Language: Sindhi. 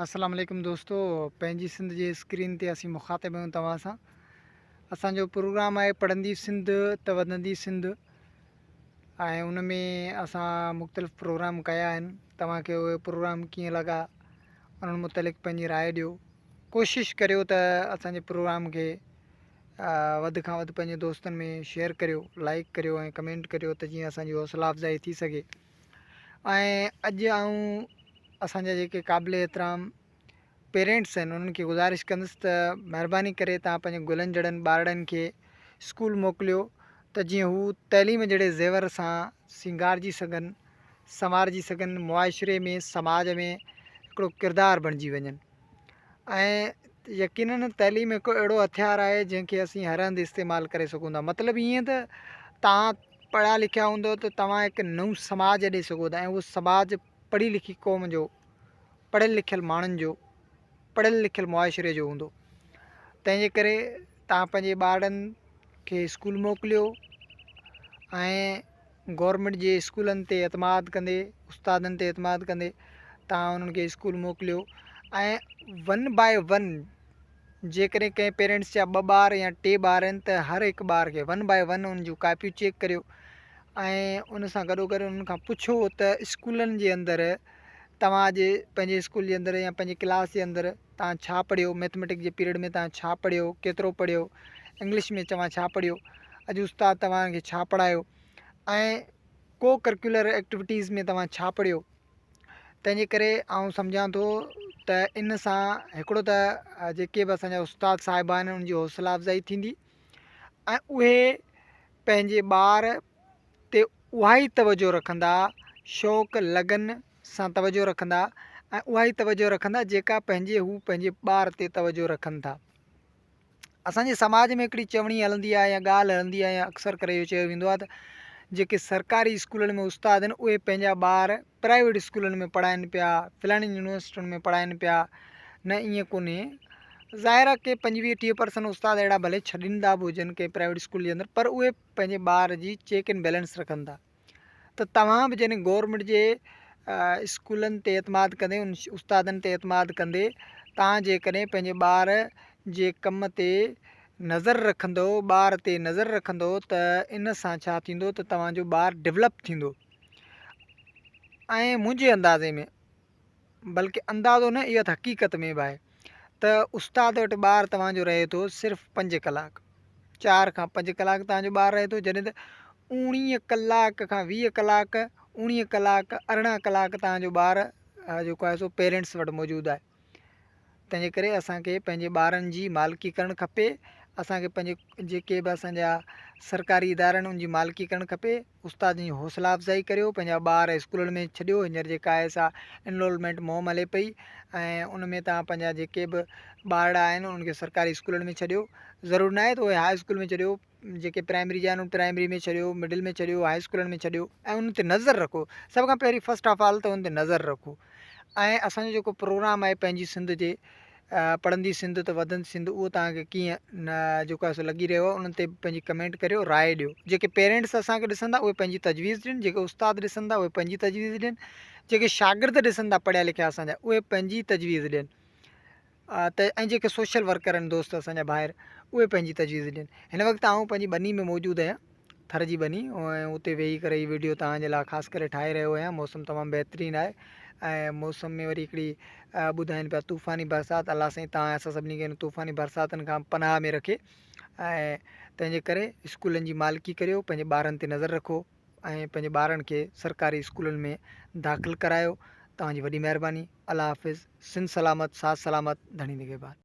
السلام عليڪم دوستو پنهنجي سنڌ جي اسڪرين تي اسين مخاطب آهيون توهان سان اسان جو پروگرام آهي پڙهندي سنڌ ته وڌندي سنڌ ۽ ان ۾ اسان مختلف پروگرام ڪيا آهن توهان کي اهي پروگرام ڪيئن لڳا انهن متعلق پنهنجي راء ڏيو ڪوشش ڪريو ته اسان جي پروگرام کي وڌ کان وڌ پنهنجي دوستن ۾ شيئر ڪريو لائڪ ڪريو ۽ ڪمينٽ ڪريو ته جيئن اسان جي حوصلا افزائي ٿي سگهي ۽ اڄ آئون اسان جا جيڪي قابل احترام پيرينٽس آهن انهن کي گذارش ڪندس ته مهرباني ڪري توهان پنهنجي گلن جهڙن ٻارڙن کي اسڪول موڪليو ته جيئن هو تعليم جهڙي زيور سان سينگارجي سگهن سنوارجي سگهن معاشري ۾ سماج ۾ هڪڙو ڪردار بڻجي وڃن ۽ يقينن تعليم هڪ اهڙو هٿيار آهي جنهن کي اسين هر هنڌ استعمال ڪري سگهون ٿا مطلب ائين ته توهان پڙهيا لکيا هوندؤ ته توهان هڪ نئون سماج اڏي سگهو ٿا ۽ اهو سماج پڙهي لکي قوم جو، پڙهيل لکيل ماڻهن جو، پڙهيل لکيل معاشري جو هوندو. تنهن جي ڪري توهان پنهنجي ٻارڙن کي اسڪول موڪليو ۽ گورنمينٽ جي اسڪولن تي اعتماد ڪندي استادن تي اعتماد ڪندي توهان انهن کي اسڪول موڪليو ۽ ون باء ون جيڪڏهن ڪنهن پيرنٽس جا ٻه ٻار يا ٽي ٻار آهن ته هر هڪ ٻار کي ون باء ون ان جون ڪاپيون چيڪ ڪريو ۽ ان سان گڏو گڏ انهن کان پڇو ته اسڪولن جي اندر توهان اڄ پنهنجي اسڪول جي اندر يا پنهنجي ڪلاس جي اندر توهان ڇا پڙهيو ميٿميٽڪ جي پيريڊ ۾ توهان ڇا پڙهيو ڪيترو پڙهيو انگلش ۾ توهان ڇا پڙهيو اڄ استاد توهان کي ڇا پڙهايو ۽ ڪو ڪرڪيولر ايڪٽيوٽيز ۾ توهان ڇا پڙهيو تنهن جي ڪري آئون سمجهان ٿو ته ان سان هڪڙو ته جيڪي به اسان جا استاد صاحبان آهن ان جي حوصلا افزائي ٿيندي ۽ اهي پنهنجي ٻار تي اها ئي توجه رکندا شوق لگن سان توجه رکندا ۽ اها ئي توجه رکندا جيڪا پنهنجي هو پنهنجي ٻار تي توجه رکن ٿا. اسان جي سماج ۾ هڪڙي چوڻي هلندي آهي يا ڳالهه هلندي آهي يا اڪثر ڪري اهو چيو ويندو آهي ته جيڪي سرڪاري اسڪولن ۾ استاد آهن اهي پنهنجا ٻار پرائيويٽ اسڪولن ۾ پڙهائن پيا فلاڻين يونيورسٽين ۾ پڙهائن پيا نه ائين ڪونهي ظاهر آهي ڪي 25 30 پرسنٽ استاد اهڙا ڀلي ڇڏيندا به هجن ڪنهن پرائيويٽ اسڪول جي اندر پر اهي پنهنجي ٻار جي چيڪ اينڊ بيلنس رکن ٿا ته توهان به جڏهن گورنمينٽ جي اسڪولن تي اعتماد ڪندي ان استادن تي اعتماد ڪندي توهان جيڪڏهن پنهنجي ٻار جي ڪم تي نظر رکندو ٻار تي نظر رکندو ته ان سان ڇا ٿيندو ته توهان جو ٻار ڊولپ ٿيندو ۽ منهنجي اندازي ۾ بلڪه اندازو نه اها ته حقيقت ۾ به آهي ته استاد وٽ ٻار توهان جو رهي ٿو صرف پنج ڪلاڪ چار کان پنج ڪلاڪ توهان جو ٻار رهي ٿو جڏهن ته اوڻيهه ڪلاڪ کان 20 ڪلاڪ اوڻيهه ڪلاڪ 18 ڪلاڪ توهان جو ٻار جيڪو آهي سو پيرنٽس وٽ موجود آهي تنهنجي ڪري اسان کي پنهنجي ٻارن جي مالڪي ڪرڻ کپي اسان کي پنهنجي جيڪي به اسان جا سرڪاري ادارا آهن ان جي مالڪي ڪرڻ کپي استادن جي حوصلا افزائي ڪريو پنهنجا ٻار اسڪولن ۾ ڇڏيو هينئر جيڪا آهي سا انرولمينٽ مهم هلي پئي ۽ ان ۾ توهان پنهنجا جيڪي به ٻارڙا آهن انهن کي سرڪاري اسڪولن ۾ ڇڏيو ضرور ناهي ته اهي هاء اسڪول ۾ ڇڏيو جيڪي پرائمري جا آهن پرائمري ۾ ڇڏيو مڊل ۾ ڇڏيو هاء اسڪولن ۾ ڇڏيو ۽ انهن تي نظر رکو سڀ کان پهرين فرسٽ آف آل ته انهن تي نظر رکو ۽ اسان جو جيڪو پروگرام آهي پنهنجي سنڌ جي پڙهندي سنڌ ته وڌندي سنڌ اهو توهان کي ڪيئن جيڪو آهي سو لڳي رهيو آهي انهن تي به پنهنجي ڪمينٽ ڪريو راء ڏيو جيڪي پيرنٽس اسان کي ڏسندا اهي پنهنجي تجويز ڏين جيڪي استاد ڏسندا اهي پنهنجي تجويز ڏين جيڪي شاگرد ڏسندا پڙهيا لکيا اسان جا اهي پنهنجي تجويز ڏين ته ۽ جيڪي سوشل ورڪر آهن دوست اسان جا ڀائر اهي پنهنجي تجويز ڏين هن وقت آئون پنهنجي ٻني ۾ موجود آهيان ٿر جي ٻني ۽ اتي ويهي ڪري هي ويڊيو توهان جي لاء خاص ڪري ٺاهي رهيو آهيان موسم تمام بهترين آهي ۽ موسم ۾ وري هڪڙي ٻڌائين پيا طوفاني برسات الله سائين توهان اسان سڀني کي ان طوفاني برساتن کان پناهه ۾ رکي ۽ تنهن جي ڪري اسڪولن جي مالڪي ڪريو پنهنجي ٻارن تي نظر رکو ۽ پنهنجي ٻارن کي سرڪاري اسڪولن ۾ داخل ڪرايو توهان جي وڏي مهرباني الله حافظ سنڌ سلامت ساٿ سلامت ڌڻي نگهبان.